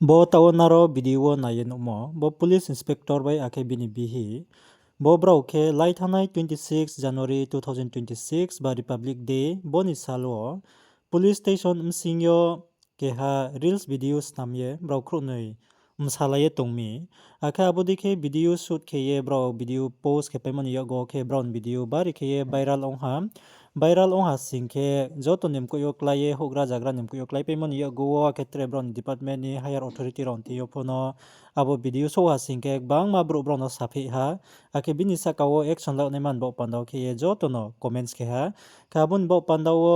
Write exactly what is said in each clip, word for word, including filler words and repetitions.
Bo taoh wo nrao video wo nai ye nuhmo, bo police inspector bai akhe bini bihih. Bo brao khe lai thanngnai twenty six January two thousand twenty six ba Republic Day, bo ni sal wo police station bsing yo keha reels video snam ye brao khrouhnoi bsalai ye tong mi. Akhe abo dei khe video shoot khe ye brao video post khe paimo ni yakgu wo khe brao ni video bari khe ye viral ong ha. Viral ong ha sing khe joto ni mkoih yo klái ye, houhgra zagra ni mkoih yo kláipaimo ni yakgu wo, akhe tre brao ni department ni higher authority rao ni thing yo pho no abo video souh ha sing khe gbangma brouh brao no sapheh ha. Akhe bini sahka wo action la naima ni baoh panda wo khe ye joto no comments khe ha. Khe abo ni baoh panda wo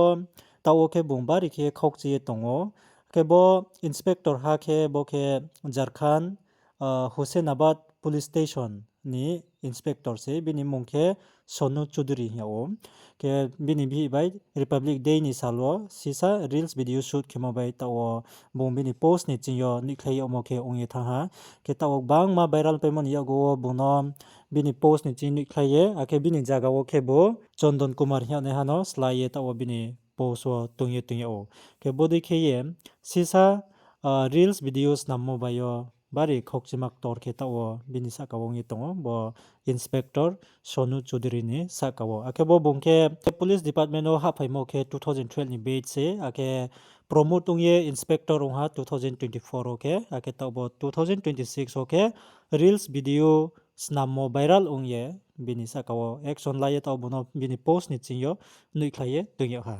taoh wo khe bung bari khe khaukchi ye tong ou. Khe bo inspector ha khe bo khe Jharkhand, Hussainabad police station ni inspector se, bini mmung khe Sonu Chudhury hing yag ou. Khe bini bihih bai Republic Day ni sal wo sisa reels video shoot khemo bai taoh wo bung bini post ni ching yo noihkhlai yagmo khe ong ye thanng ha. Khe taoh wo gbangma viral paimo ni yakgu wo bung no bini post ni ching noihkhlai ye, akhe bini zaga wo khebu Chondon Kumar hing yagnaiha no slái ye taoh wo bini post wo tong ye tong yag ou. Khe bodei khe ye sisa reels video snammo bai yo bari khaukchima ktor khe taoh wo bini sahka wo ong ye tong ou bo inspector Sonu Chudhury ni sahka wo. Akhe bo bung khe police department wo hahphaimo khe two thousand twelve ni batch se, akhe promote ong ye inspector ong ha two thousand twenty-four wo khe, akhe taoh bo two thousand twenty-six wo khe reels video snammo viral ong ye bini sahka wo action la ye taoh bo no bini post ni ching yo noihkhlai ye tong yag ha.